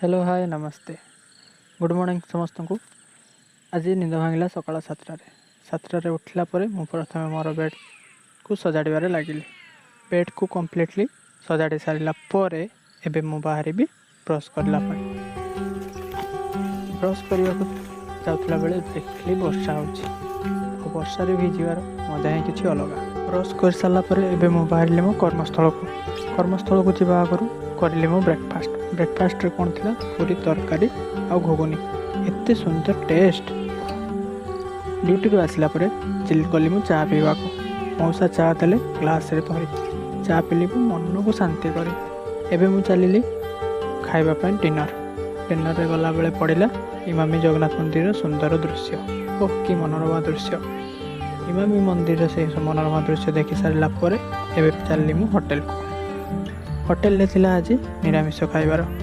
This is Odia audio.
ହ୍ୟାଲୋ, ହାଏ, ନମସ୍ତେ, ଗୁଡ଼୍ ମର୍ଣ୍ଣିଂ ସମସ୍ତଙ୍କୁ। ଆଜି ନିଦ ଭାଙ୍ଗିଲା ସକାଳ 7ଟାରେ। 7ଟାରେ ଉଠିଲା ପରେ ମୁଁ ପ୍ରଥମେ ମୋର ବେଡ଼୍କୁ ସଜାଡ଼ିବାରେ ଲାଗିଲି। ବେଡ଼୍କୁ କମ୍ପ୍ଲିଟଲି ସଜାଡ଼ି ସାରିଲା ପରେ ଏବେ ମୁଁ ବାହାରିବି ବ୍ରସ୍ କରିବା ପାଇଁ। ବ୍ରସ୍ କରିବାକୁ ଯାଉଥିଲା ବେଳେ ଦେଖିଲି ବର୍ଷା ହେଉଛି ଆଉ ବର୍ଷାରେ ଭିଜିବାର ମଜା ହିଁ କିଛି ଅଲଗା। ବ୍ରସ୍ କରିସାରିଲା ପରେ ଏବେ ମୁଁ ବାହାରିଲି ମୋ କର୍ମସ୍ଥଳକୁ। କର୍ମସ୍ଥଳକୁ ଯିବା ଆଗରୁ କରିଲି ମୁଁ ବ୍ରେକଫାଷ୍ଟ। ବ୍ରେକଫାଷ୍ଟରେ କ'ଣ ଥିଲା? ପୁରୀ ତରକାରୀ ଆଉ ଘୁଗୁନି। ଏତେ ସୁନ୍ଦର ଟେଷ୍ଟ! ଡ୍ୟୁଟିରୁ ଆସିଲା ପରେ ଚିଲ୍ କଲି ମୁଁ ଚା ପିଇବାକୁ। ମଉସା ଚା ଦେଲେ ଗ୍ଲାସରେ ଭରି। ଚା ପିଇଲି ମୁଁ ମନକୁ ଶାନ୍ତି କରି। ଏବେ ମୁଁ ଚାଲିଲି ଖାଇବା ପାଇଁ ଡିନର୍। ଡିନର୍ରେ ଗଲାବେଳେ ପଡ଼ିଲା ଇମାମି ଜଗନ୍ନାଥ ମନ୍ଦିରର ସୁନ୍ଦର ଦୃଶ୍ୟ। ଓଃ, କି ମନୋରମା ଦୃଶ୍ୟ! ଇମାମି ମନ୍ଦିରର ସେଇ ମନୋରମା ଦୃଶ୍ୟ ଦେଖି ସାରିଲା ପରେ ଏବେ ଚାଲିଲି ମୁଁ ହୋଟେଲକୁ। ହୋଟେଲରେ ଥିଲା ଆଜି ନିରାମିଷ ଖାଇବାର।